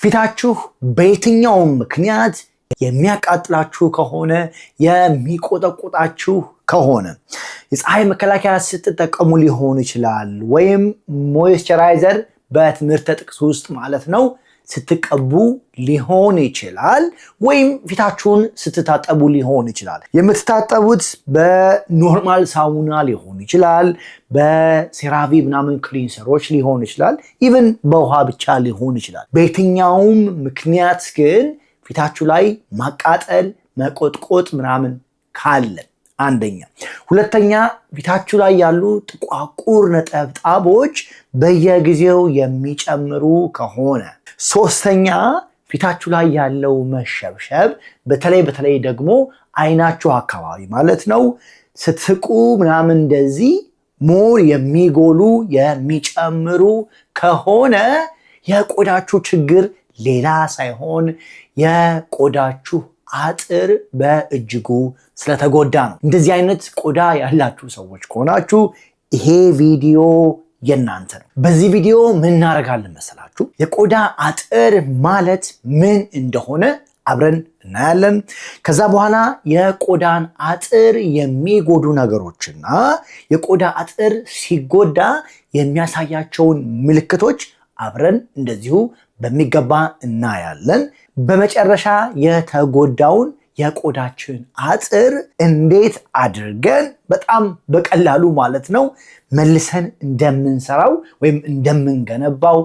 ፊታችሁ በየትኛውም ምክንያት የሚያቃጥላችሁ ከሆነ፣ የሚቆጠቁጣችሁ ከሆነ፣ የፀሐይ መከላከያ ስትጠቀሙ ሊሆን ይችላል፣ ወይም moisturizer በትምህርተ ጥቅስ ውስጥ ማለት ነው ስትቀቡ ሊሆን ይችላል፣ ወይም ፊታችሁን ስትታጠቡ ሊሆን ይችላል። የምትታጠቡት በ normal ሳሙና ሊሆን ይችላል፣ በ CeraVe ምናምን cleanser ኦች ሊሆን ይችላል፣ even በውሃ ብቻ ሊሆን ይችላል። በየትኛውም ምክንያት ግን ፊታችሁ ላይ ማቃጠል፣ መቆጥቆጥ ምናምን ካለ አንደኛ፣ ሁለተኛ ፊታችሁ ላይ ያሉ ጥቋቁር ነጠብጣቦች በየጊዜው የሚጨምሩ ከሆነ፣ ሶስተኛ ፊታችሁ ላይ ያለው መሸብሸብ በተለይ በተለይ ደግሞ አይናችሁ አካባቢ ማለት ነው፣ ስትስቁ ምናምን እንደዚህ more የሚጎሉ የሚጨምሩ ከሆነ የቆዳችሁ ችግር ሌላ ሳይሆን የቆዳችሁ አጥር በእጅጉ ስለተጎዳ ነው። እንደዚህ አይነት ቆዳ ያላችሁ ሰዎች ከሆናችሁ ይሄ ቪዲዮ የእናንተ ነው። በዚህ ቪዲዮ ምን እናደርጋለን መሰላችሁ? የቆዳ አጥር ማለት ምን እንደሆነ አብረን እናያለን። ከዛ በኋላ የቆዳን አጥር የሚጎዱ ነገሮችና የቆዳ አጥር ሲጎዳ የሚያሳያቸውን ምልክቶች አብረን እንደዚሁ በሚገባ እናያለን። በመጨረሻ የተጎዳውን የቆዳችን አጥር እንዴት አድርገን በጣም በቀላሉ ማለት ነው መልሰን እንደምንሰራው ወይም እንደምንገነባው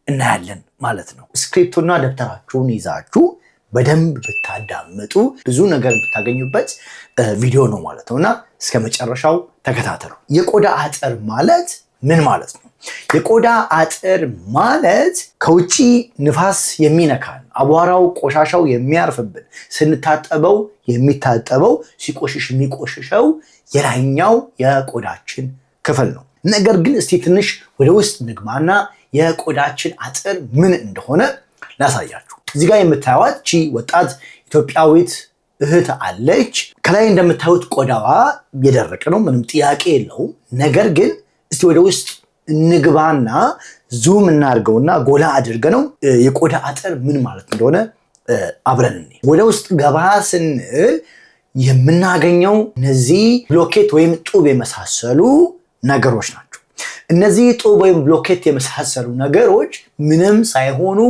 እናያለን ማለት ነው። እስክሪፕቶና ደብተራችሁን ይዛችሁ በደንብ ብታዳምጡ ብዙ ነገር ብታገኙበት ቪዲዮ ነው ማለት ነው እና እስከ መጨረሻው ተከታተሉ። የቆዳ አጥር ማለት ምን ማለት ነው? የቆዳ አጥር ማለት ከውጪ ንፋስ የሚነካን፣ አቧራው ቆሻሻው የሚያርፍብን፣ ስንታጠበው የሚታጠበው፣ ሲቆሽሽ የሚቆሽሸው የላይኛው የቆዳችን ክፍል ነው። ነገር ግን እስቲ ትንሽ ወደ ውስጥ ንግባና የቆዳችን አጥር ምን እንደሆነ ላሳያችሁ። እዚህ ጋር የምታዩት ቺ ወጣት ኢትዮጵያዊት እህት አለች። ከላይ እንደምታዩት ቆዳዋ የደረቀ ነው፣ ምንም ጥያቄ የለውም። ነገር ግን እስቲ ወደ ውስጥ እንግባና zoom እናድርገውና ጎላ አድርገነው የቆዳ አጥር ምን ማለት እንደሆነ አብረን እንይ። ወደ ውስጥ ገባ ስንል የምናገኘው እነዚህ ብሎኬት ወይም ጡብ የመሳሰሉ ነገሮች ናቸው። እነዚህ ጡብ ወይም ብሎኬት የመሳሰሉ ነገሮች ምንም ሳይሆኑ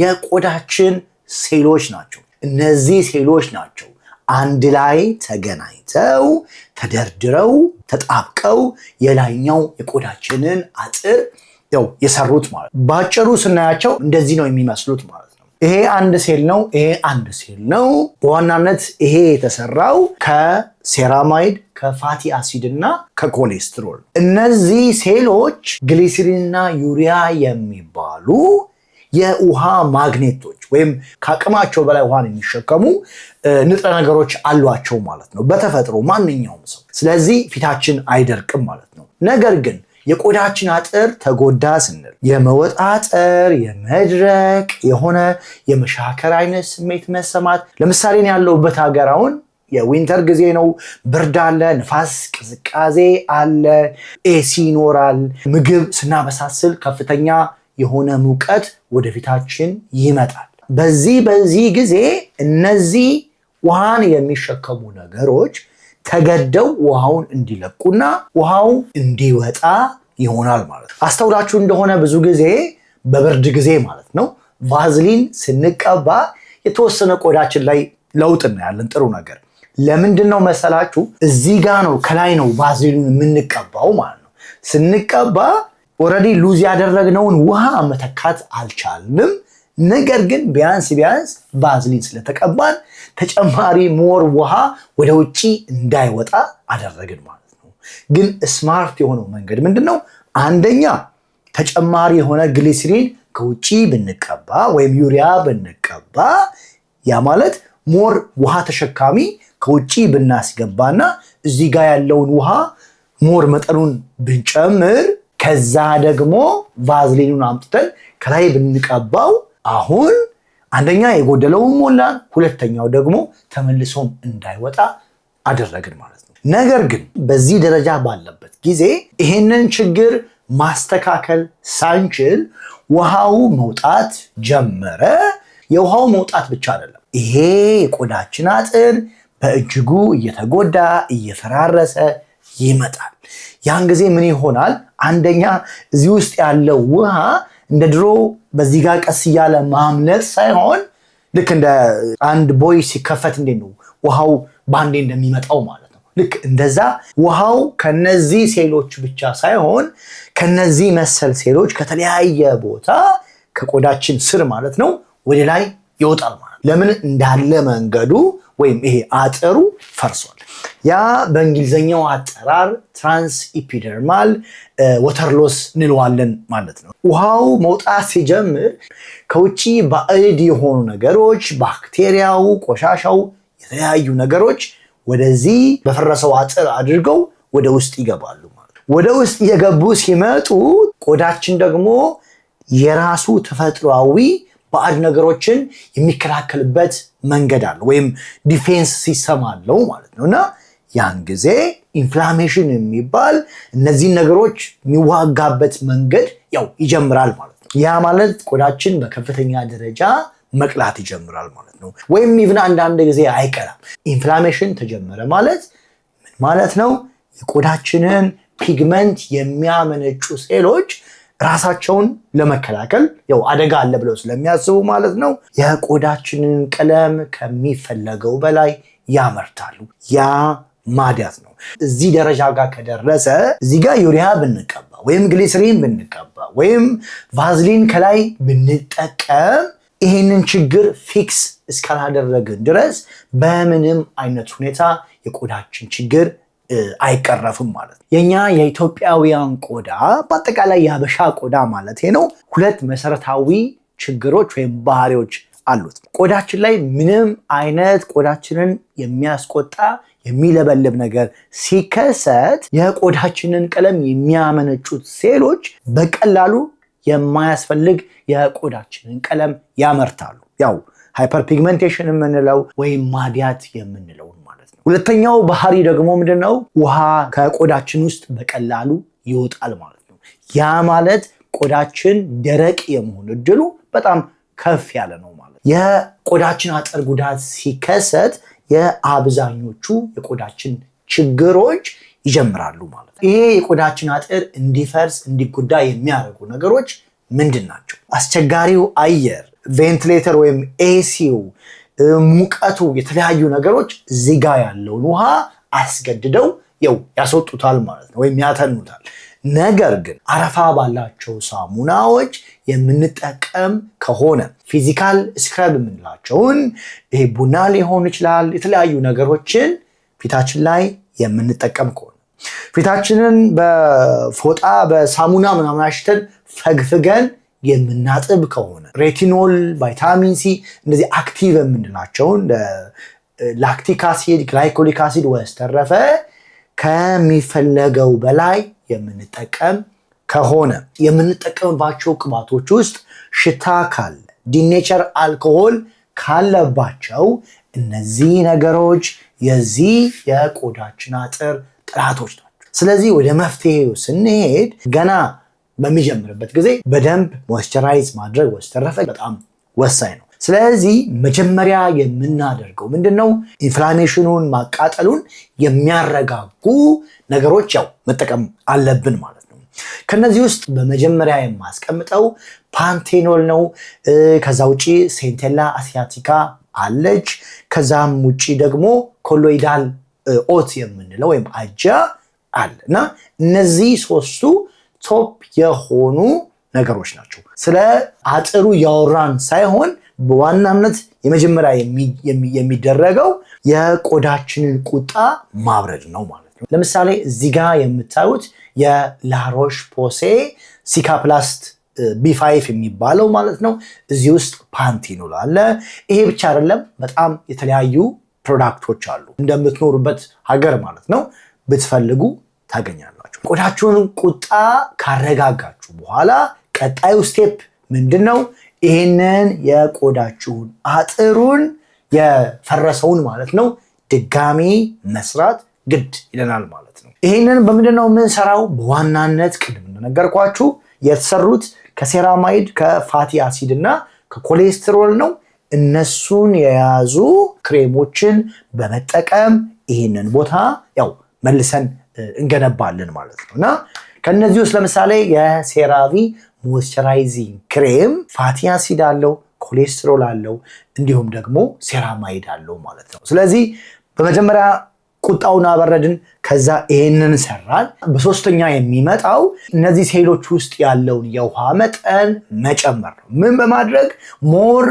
የቆዳችን ሴሎች ናቸው። እነዚህ ሴሎች ናቸው አንድ ላይ ተገናኝተው፣ ተደርድረው፣ ተጣብቀው የላይኛው የቆዳችንን አጥር ያው የሰሩት ማለት ነው። በአጭሩ ስናያቸው እንደዚህ ነው የሚመስሉት ማለት ነው። ይሄ አንድ ሴል ነው። ይሄ አንድ ሴል ነው። በዋናነት ይሄ የተሰራው ከ ceramide፣ ከ fatty acid እና ከኮሌስትሮል። እነዚህ ሴሎች ግሊሰሪንና ዩሪያ የሚባሉ የውሃ ማግኔቶች ወይም ከአቅማቸው በላይ ውሃን የሚሸከሙ ንጥረ ነገሮች አሏቸው ማለት ነው በተፈጥሮ ማንኛውም ሰው። ስለዚህ ፊታችን አይደርቅም ማለት ነው። ነገር ግን የቆዳችን አጥር ተጎዳ ስንል የመወጣጠር፣ የመድረቅ፣ የሆነ የመሻከር አይነት ስሜት መሰማት። ለምሳሌ ያለሁበት ሀገር አሁን የ winter ጊዜ ነው። ብርድ አለ፣ ንፋስ፣ ቅዝቃዜ አለ፣ AC ይኖራል። ምግብ ስናበሳስል ከፍተኛ የሆነ ሙቀት ወደፊታችን ይመጣል። በዚህ ጊዜ እነዚህ ውሃን የሚሸከሙ ነገሮች ተገደው ውሃውን እንዲለቁና ውሃው እንዲወጣ ይሆናል ማለት ነው። አስተውላችሁ እንደሆነ ብዙ ጊዜ በብርድ ጊዜ ማለት ነው ቫዝሊን ስንቀባ የተወሰነ ቆዳችን ላይ ለውጥ እናያለን፣ ጥሩ ነገር። ለምንድን ነው መሰላችሁ? እዚህ ጋ ነው፣ ከላይ ነው ቫዝሊኑን የምንቀባው ማለት ነው። ስንቀባ already lose ያደረግነውን ውሃ መተካት አልቻልንም። ነገር ግን ቢያንስ ቢያንስ ቫዝሊን ስለተቀባን ተጨማሪ more ውሃ ወደ ውጭ እንዳይወጣ አደረግን ማለት ነው። ግን smart የሆነው መንገድ ምንድን ነው? አንደኛ ተጨማሪ የሆነ ግሊሰሪን ከውጭ ብንቀባ ወይም ዩሪያ ብንቀባ፣ ያ ማለት more ውሃ ተሸካሚ ከውጭ ብናስገባና እዚህ ጋር ያለውን ውሃ more መጠኑን ብንጨምር፣ ከዛ ደግሞ ቫዝሊኑን አምጥተን ከላይ ብንቀባው አሁን አንደኛ የጎደለውን ሞላን፣ ሁለተኛው ደግሞ ተመልሶም እንዳይወጣ አደረግን ማለት ነው። ነገር ግን በዚህ ደረጃ ባለበት ጊዜ ይሄንን ችግር ማስተካከል ሳንችል ውሃው መውጣት ጀመረ። የውሃው መውጣት ብቻ አይደለም፣ ይሄ የቆዳችን አጥር በእጅጉ እየተጎዳ እየፈራረሰ ይመጣል። ያን ጊዜ ምን ይሆናል? አንደኛ እዚህ ውስጥ ያለው ውሃ እንደ ድሮ በዚህ ጋር ቀስ እያለ ማምለጥ ሳይሆን ልክ እንደ አንድ ቦይ ሲከፈት እንዴት ነው ውሃው ባንዴ እንደሚመጣው ማለት ነው። ልክ እንደዛ ውሃው ከነዚህ ሴሎች ብቻ ሳይሆን ከነዚህ መሰል ሴሎች ከተለያየ ቦታ ከቆዳችን ስር ማለት ነው ወደ ላይ ይወጣል ማለት ነው። ለምን እንዳለ መንገዱ ወይም ይሄ አጥሩ ፈርሷል። ያ በእንግሊዝኛው አጠራር transepidermal water loss እንለዋለን ማለት ነው። ውሃው መውጣት ሲጀምር ከውጭ ባዕድ የሆኑ ነገሮች፣ ባክቴሪያው፣ ቆሻሻው፣ የተለያዩ ነገሮች ወደዚህ በፈረሰው አጥር አድርገው ወደ ውስጥ ይገባሉ ማለት ነው። ወደ ውስጥ እየገቡ ሲመጡ ቆዳችን ደግሞ የራሱ ተፈጥሯዊ ባዕድ ነገሮችን የሚከላከልበት መንገድ አለው ወይም defense system አለው ማለት ነው። እና ያን ጊዜ inflammation የሚባል እነዚህን ነገሮች የሚዋጋበት መንገድ ያው ይጀምራል ማለት ነው። ያ ማለት ቆዳችን በከፍተኛ ደረጃ መቅላት ይጀምራል ማለት ነው። ወይም even አንዳንድ ጊዜ አይቀላም። Inflammation ተጀመረ ማለት ምን ማለት ነው? የቆዳችንን pigment የሚያመነጩ ሴሎች ራሳቸውን ለመከላከል ያው አደጋ አለ ብለው ስለሚያስቡ ማለት ነው የቆዳችንን ቀለም ከሚፈለገው በላይ ያመርታሉ። ያ ማዲያት ነው። እዚህ ደረጃ ጋር ከደረሰ እዚህ ጋር ዩሪያ ብንቀባ ወይም ግሊሰሪን ብንቀባ ወይም ቫዝሊን ከላይ ብንጠቀም ይሄንን ችግር fix እስካላደረግን ድረስ በምንም አይነት ሁኔታ የቆዳችን ችግር አይቀረፍም ማለት ነው። የኛ የኢትዮጵያውያን ቆዳ፣ በአጠቃላይ የሀበሻ ቆዳ ማለት ነው፣ ሁለት መሰረታዊ ችግሮች ወይም ባህሪዎች አሉት። ቆዳችን ላይ ምንም አይነት ቆዳችንን የሚያስቆጣ የሚለበልብ ነገር ሲከሰት የቆዳችንን ቀለም የሚያመነጩት ሴሎች በቀላሉ የማያስፈልግ የቆዳችንን ቀለም ያመርታሉ። ያው hyperpigmentation የምንለው ወይም ማዲያት የምንለው ማለት ነው። ሁለተኛው ባህሪ ደግሞ ምንድን ነው? ውሃ ከቆዳችን ውስጥ በቀላሉ ይወጣል ማለት ነው። ያ ማለት ቆዳችን ደረቅ የመሆን እድሉ በጣም ከፍ ያለ ነው ማለት ነው። የቆዳችን አጥር ጉዳት ሲከሰት የአብዛኞቹ የቆዳችን ችግሮች ይጀምራሉ ማለት ነው። ይሄ የቆዳችን አጥር እንዲፈርስ እንዲጎዳ የሚያደርጉ ነገሮች ምንድን ናቸው? አስቸጋሪው አየር፣ ቬንቲሌተር ወይም AC ው፣ ሙቀቱ፣ የተለያዩ ነገሮች እዚህ ጋ ያለውን ውሃ አስገድደው ያው ያስወጡታል ማለት ነው፣ ወይም ያተኑታል። ነገር ግን አረፋ ባላቸው ሳሙናዎች የምንጠቀም ከሆነ፣ physical scrub የምንላቸውን ይሄ ቡና ሊሆን ይችላል፣ የተለያዩ ነገሮችን ፊታችን ላይ የምንጠቀም ከሆነ፣ ፊታችንን በፎጣ በሳሙና ምናምን አሽተን ፈግፍገን የምናጥብ ከሆነ፣ retinol፣ vitamin C እንደዚህ active የምንላቸውን lactic acid፣ glycolic acid ወዘተረፈ ከሚፈለገው በላይ የምንጠቀም ከሆነ፣ የምንጠቀምባቸው ቅባቶች ውስጥ ሽታ ካለ፣ denatured alcohol ካለባቸው እነዚህ ነገሮች የዚህ የቆዳችን አጥር ጠላቶች ናቸው። ስለዚህ ወደ መፍትሄው ስንሄድ ገና በሚጀምርበት ጊዜ በደንብ moisturize ማድረግ ወዘተረፈ በጣም ወሳኝ ነው። ስለዚህ መጀመሪያ የምናደርገው ምንድን ነው? Inflammation ኑን ማቃጠሉን የሚያረጋጉ ነገሮች ያው መጠቀም አለብን ማለት ነው። ከነዚህ ውስጥ በመጀመሪያ የማስቀምጠው panthenol ነው። ከዛ ውጪ centella asiatica አለች። ከዛም ውጪ ደግሞ colloidal oat የምንለው ወይም አጃ አለ እና እነዚህ ሶስቱ top የሆኑ ነገሮች ናቸው። ስለ አጥሩ እያወራን ሳይሆን በዋናነት የመጀመሪያ የሚደረገው የቆዳችንን ቁጣ ማብረድ ነው ማለት ነው። ለምሳሌ እዚህ ጋ የምታዩት የ La Roche-Posay Cicaplast B5 የሚባለው ማለት ነው። እዚህ ውስጥ panthenol አለ። ይሄ ብቻ አይደለም፣ በጣም የተለያዩ product ኦች አሉ። እንደምትኖሩበት ሀገር ማለት ነው ብትፈልጉ ታገኛላችሁ። ቆዳችሁን ቁጣ ካረጋጋችሁ በኋላ ቀጣዩ step ምንድን ነው? ይህንን የቆዳችሁን አጥሩን የፈረሰውን ማለት ነው ድጋሚ መስራት ግድ ይለናል ማለት ነው። ይህንን በምንድን ነው የምንሰራው? በዋናነት ቅድም እንደነገርኳችሁ የተሰሩት ከ ceramide፣ ከ fatty acid እና ከኮሌስትሮል ነው። እነሱን የያዙ ክሬሞችን በመጠቀም ይህንን ቦታ ያው መልሰን እንገነባለን ማለት ነው። እና ከእነዚህ ውስጥ ለምሳሌ የ CeraVe moisturizing cream fatty acid አለው፣ ኮሌስትሮል አለው፣ እንዲሁም ደግሞ ceramide አለው ማለት ነው። ስለዚህ በመጀመሪያ ቁጣውን አበረድን፣ ከዛ ይሄንን ሰራን። በሶስተኛ የሚመጣው እነዚህ ሴሎች ውስጥ ያለውን የውሃ መጠን መጨመር ነው። ምን በማድረግ? More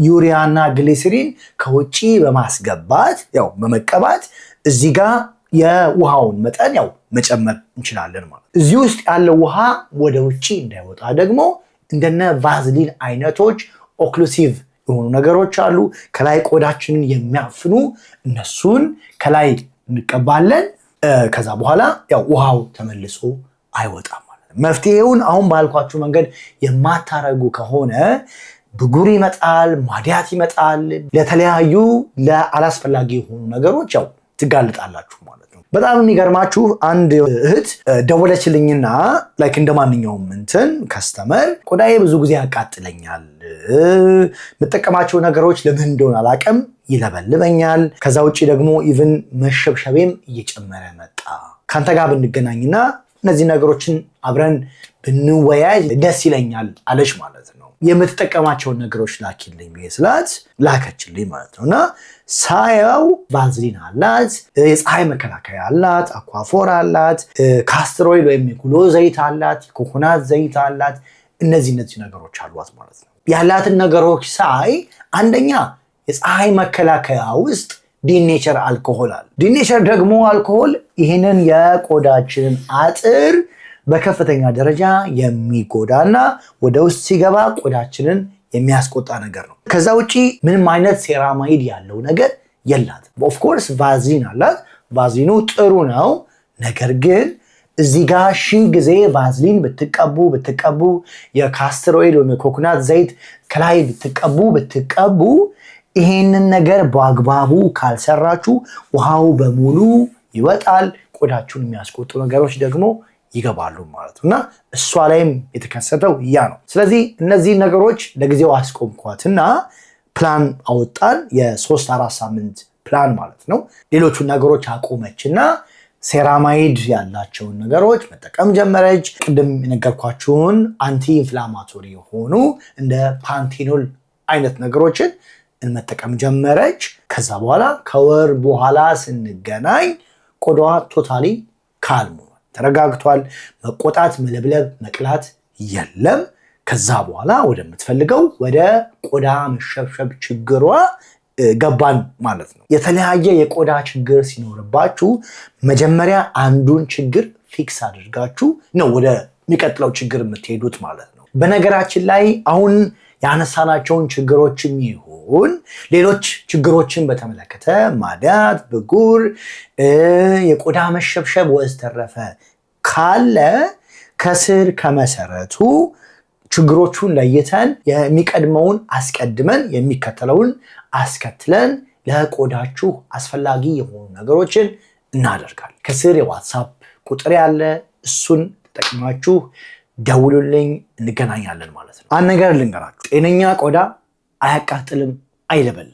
urea ና ግሊሰሪን ከውጭ በማስገባት፣ ያው በመቀባት እዚህ ጋር የውሃውን መጠን ያው መጨመር እንችላለን ማለት ነው። እዚህ ውስጥ ያለው ውሃ ወደ ውጭ እንዳይወጣ ደግሞ እንደነ ቫዝሊን አይነቶች occlusive የሆኑ ነገሮች አሉ። ከላይ ቆዳችንን የሚያፍኑ፣ እነሱን ከላይ እንቀባለን። ከዛ በኋላ ያው ውሃው ተመልሶ አይወጣም ማለት ነው። መፍትሄውን አሁን ባልኳችሁ መንገድ የማታረጉ ከሆነ ብጉር ይመጣል፣ ማዲያት ይመጣል፣ ለተለያዩ ለአላስፈላጊ የሆኑ ነገሮች ያው ትጋለጣላችሁ ማለት ነው። በጣም የሚገርማችሁ አንድ እህት ደወለችልኝና like እንደ ማንኛውም እንትን customer ቆዳዬ ብዙ ጊዜ ያቃጥለኛል፣ የምጠቀማቸው ነገሮች ለምን እንደሆነ አላውቅም ይለበልበኛል። ከዛ ውጭ ደግሞ even መሸብሸቤም እየጨመረ መጣ። ከአንተ ጋር ብንገናኝና እነዚህ ነገሮችን አብረን ብንወያይ ደስ ይለኛል አለች ማለት ነው። የምትጠቀማቸውን ነገሮች ላኪልኝ ብዬ ስላት ላከችልኝ ማለት ነው። እና ሳየው ቫዝሊን አላት፣ የፀሐይ መከላከያ አላት፣ Aquaphor አላት፣ castor oil ወይም የጉሎ ዘይት አላት፣ የኮኮናት ዘይት አላት። እነዚህ ነገሮች አሏት ማለት ነው። ያላትን ነገሮች ሳይ አንደኛ የፀሐይ መከላከያ ውስጥ denatured alcohol አለ። Denatured ደግሞ አልኮሆል ይህንን የቆዳችንን አጥር በከፍተኛ ደረጃ የሚጎዳና ወደ ውስጥ ሲገባ ቆዳችንን የሚያስቆጣ ነገር ነው። ከዛ ውጪ ምንም አይነት ceramide ያለው ነገር የላትም። Of course ቫዝሊን አላት። ቫዝሊኑ ጥሩ ነው። ነገር ግን እዚህ ጋር ሺህ ጊዜ ቫዝሊን ብትቀቡ፣ የ castor oil ወይም የኮኮናት ዘይት ከላይ ብትቀቡ፣ ይሄንን ነገር በአግባቡ ካልሰራችሁ ውሃው በሙሉ ይወጣል። ቆዳችሁን የሚያስቆጡ ነገሮች ደግሞ ይገባሉ ማለት ነው። እና እሷ ላይም የተከሰተው ያ ነው። ስለዚህ እነዚህ ነገሮች ለጊዜው አስቆምኳትና ፕላን አወጣን። የ3-4 ሳምንት ፕላን ማለት ነው። ሌሎቹን ነገሮች አቆመችና ceramide ያላቸውን ነገሮች መጠቀም ጀመረች። ቅድም የነገርኳችሁን anti inflammatory የሆኑ እንደ panthenol አይነት ነገሮችን መጠቀም ጀመረች። ከዛ በኋላ ከወር በኋላ ስንገናኝ ቆዳዋ totally calm ሆኗል፣ ተረጋግቷል። መቆጣት፣ መለብለብ፣ መቅላት የለም። ከዛ በኋላ ወደምትፈልገው ወደ ቆዳ መሸብሸብ ችግሯ ገባን ማለት ነው። የተለያየ የቆዳ ችግር ሲኖርባችሁ መጀመሪያ አንዱን ችግር fix አድርጋችሁ ነው ወደሚቀጥለው ችግር የምትሄዱት ማለት ነው። በነገራችን ላይ አሁን ያነሳናቸውን ችግሮችም ይሁን ሌሎች ችግሮችን በተመለከተ ማዲያት፣ ብጉር፣ የቆዳ መሸብሸብ ወዘተረፈ ካለ ከስር ከመሰረቱ ችግሮቹን ለይተን፣ የሚቀድመውን አስቀድመን፣ የሚከተለውን አስከትለን ለቆዳችሁ አስፈላጊ የሆኑ ነገሮችን እናደርጋለን። ከስር የ WhatsApp ቁጥር ያለ እሱን ተጠቅማችሁ ደውሉልኝ፣ እንገናኛለን ማለት ነው። አንድ ነገር ልንገራችሁ፣ ጤነኛ ቆዳ አያቃጥልም፣ አይለበልም።